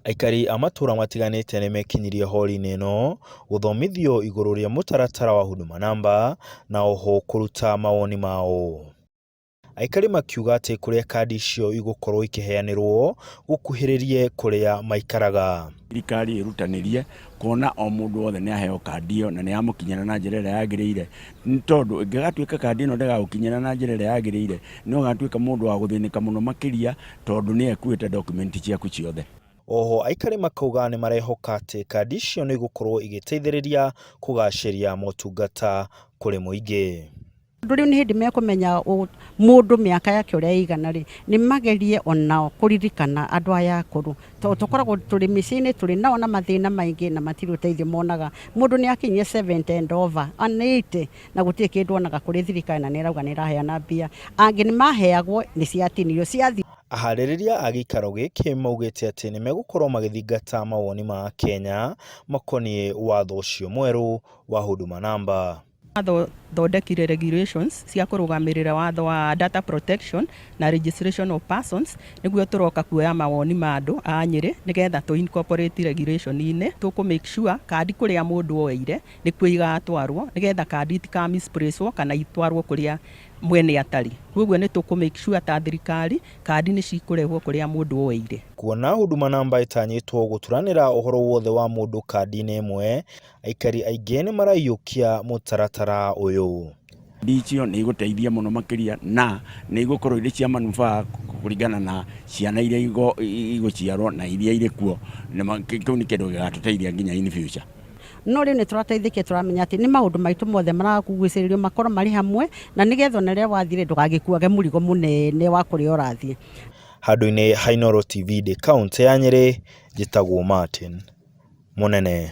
Aikari a matũra matiganĩte nĩmekinyirie hori-inĩ ĩno gũthomithio igũrũ rĩa mũtaratara wa Huduma Number na oho kũruta mawoni mao. Aikari makiuga atĩ kũrĩa kandi icio igũkorwo ikĩheanĩrwo gũkuhĩrĩrie kũrĩa maikaraga. Thirikari ĩrutanĩrie kuona o mũndũ wothe nĩ aheo kandi ĩyo na nĩ yamũkinyĩra na njĩra ĩrĩa yagĩrĩire, nĩ tondũ ĩngĩgatuĩka kandi ĩno ndĩgagũkinyĩra na njĩra ĩrĩa yagĩrĩire, nĩ ũgatuĩka mũndũ wa gũthĩnĩka mũno makĩria tondũ nĩyo ĩkuĩte document ciaku ciothe. Oho aikari makauga nĩ marehoka atĩ kandi icio nĩ igũkorwo igĩteithĩrĩria kũgacĩria motungata kũrĩ mũingĩ. Tondũ rĩu nĩ hĩndĩ mekũmenya mũndũ mĩaka yake ũrĩa ĩigana rĩ, nĩ magerie onao kũririkana andũ aya akũrũ. Tondũ tũkoragwo tũrĩ mĩciĩ-inĩ tũrĩ nao na mathĩna maingĩ na matirĩ ũteithio monaga. Mũndũ nĩ akinyia 70 and over, ona 80 na gũtirĩ kĩndũ onaga kũrĩ thirikari na nĩ ĩrauga nĩ ĩraheana mbia. Angĩ nĩ maheagwo nĩ ciatinirio ciathira. Aharĩrĩria a gĩikaro gĩkĩ maugĩte atĩ nĩ megũkorwo magĩthingata mawoni ma Akenya makoniĩ watho ũcio mwerũ wa Huduma Number. Thondekire regulations cia kũrũgamĩrĩra watho wa data protection na registration of persons nĩguo tũroka kuoya mawoni ma andũ a Nyĩrĩ nĩgetha tũ incorporate regulation-inĩ. Tũkũ make sure kandi kũrĩa mũndũ oeire nĩkuo igatwarwo nĩgetha kandi itika misplace kana itwarwo kũrĩa mwene atarĩ. Koguo nĩ tũkũ make sure ta thirikari kandi nĩ cikũrehwo kũrĩa mũndũ oeire. Kuona Huduma Number ĩtanyĩtwo gũturanĩra ũhoro wothe wa mũndũ kandi-inĩ ĩmwe, Aikari aingĩ nĩ maraiyũkia mũtaratara ũyũ. Kandi icio nĩ igũteithia mũno makĩria na nĩ igũkorwo irĩ cia manufaa kũringana na ciana iria igũciarwo na iria irĩ kuo. Kĩu nĩ kĩndũ gĩgatũteithia nginya in future. No rĩu nĩ tũrateithĩkire tũramenya atĩ nĩ maũndũ maitũ mothe maragucĩrĩrio makorwo marĩ hamwe na nĩgetha ona rĩrĩa wathiĩ rĩ ndũgagĩkuage mũrigo mũnene wa kũrĩa ũrathiĩ. Handũ-inĩ ha Inooro TV ndĩ kauntĩ ya Nyĩrĩ, njĩtagwo Martin Mũnene.